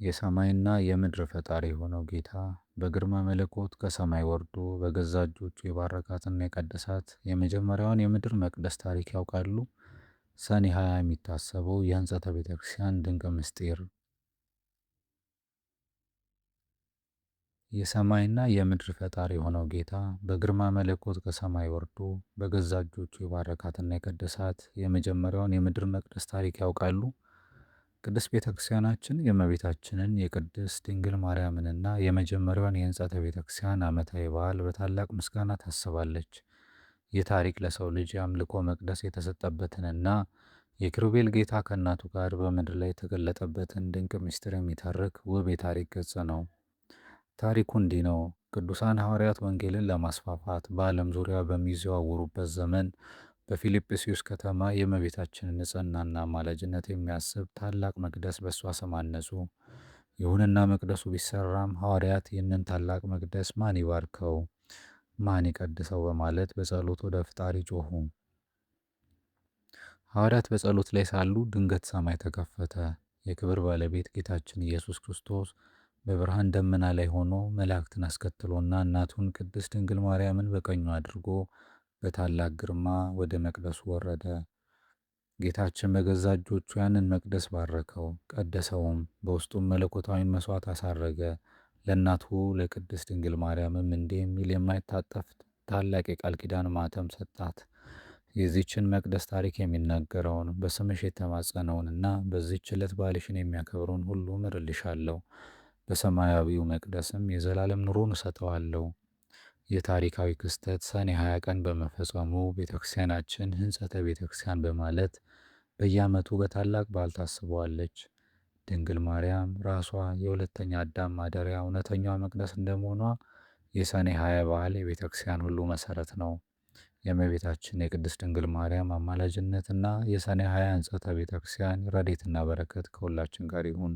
የሰማይና የምድር ፈጣሪ የሆነው ጌታ በግርማ መለኮት ከሰማይ ወርዶ በገዛ እጆቹ የባረካትና የቀደሳት የመጀመሪያዋን የምድር መቅደስ ታሪክ ያውቃሉ? ሰኔ 20 የሚታሰበው የሕንጸተ ቤተ ክርስቲያን ድንቅ ምስጢር። የሰማይና የምድር ፈጣሪ የሆነው ጌታ በግርማ መለኮት ከሰማይ ወርዶ በገዛ እጆቹ የባረካትና የቀደሳት የመጀመሪያውን የምድር መቅደስ ታሪክ ያውቃሉ? ቅድስት ቤተ ክርስቲያናችን የእመቤታችንን የቅድስት ድንግል ማርያምንና የመጀመሪያዋን የሕንጸተ ቤተ ክርስቲያን ዓመታዊ በዓል በታላቅ ምስጋና ታስባለች። ይህ ታሪክ ለሰው ልጅ የአምልኮ መቅደስ የተሰጠበትንና የኪሩቤል ጌታ ከእናቱ ጋር በምድር ላይ የተገለጠበትን ድንቅ ምስጢር የሚተርክ ውብ የታሪክ ገጽ ነው። ታሪኩ እንዲህ ነው። ቅዱሳን ሐዋርያት ወንጌልን ለማስፋፋት በዓለም ዙሪያ በሚዘዋወሩበት ዘመን በፊልጵስዩስ ከተማ የእመቤታችንን ንጽሕናና አማላጅነት የሚያስብ ታላቅ መቅደስ በእሷ ስም አነጹ። ይሁንና መቅደሱ ቢሰራም ሐዋርያት ይህንን ታላቅ መቅደስ ማን ይባርከው፣ ማን ይቀድሰው በማለት በጸሎት ወደ ፈጣሪ ጮኹ። ሐዋርያት በጸሎት ላይ ሳሉ ድንገት ሰማይ ተከፈተ። የክብር ባለቤት ጌታችን ኢየሱስ ክርስቶስ በብርሃን ደመና ላይ ሆኖ መላእክትን አስከትሎና እናቱን ቅድስት ድንግል ማርያምን በቀኙ አድርጎ በታላቅ ግርማ ወደ መቅደሱ ወረደ። ጌታችን በገዛ እጆቹ ያንን መቅደስ ባረከው፣ ቀደሰውም። በውስጡም መለኮታዊን መስዋዕት አሳረገ። ለእናቱ ለቅድስት ድንግል ማርያምም እንዲህ የሚል የማይታጠፍ ታላቅ የቃል ኪዳን ማኅተም ሰጣት። የዚችን መቅደስ ታሪክ የሚናገረውን በስምሽ የተማጸነውንና በዚህች ዕለት ባልሽን የሚያከብረውን ሁሉ እምርልሻለሁ፣ በሰማያዊው መቅደስም የዘላለም ኑሮን እሰጠዋለሁ። ይህ ታሪካዊ ክስተት ሰኔ 20 ቀን በመፈጸሙ ቤተክርስቲያናችን ሕንጸተ ቤተክርስቲያን በማለት በየዓመቱ በታላቅ በዓል ታስበዋለች። ድንግል ማርያም ራሷ የሁለተኛ አዳም ማደሪያ እውነተኛዋ መቅደስ እንደመሆኗ የሰኔ 20 በዓል የቤተክርስቲያን ሁሉ መሰረት ነው። የእመቤታችን የቅድስት ድንግል ማርያም አማላጅነትና የሰኔ 20 ሕንጸተ ቤተክርስቲያን ረድኤትና በረከት ከሁላችን ጋር ይሁን።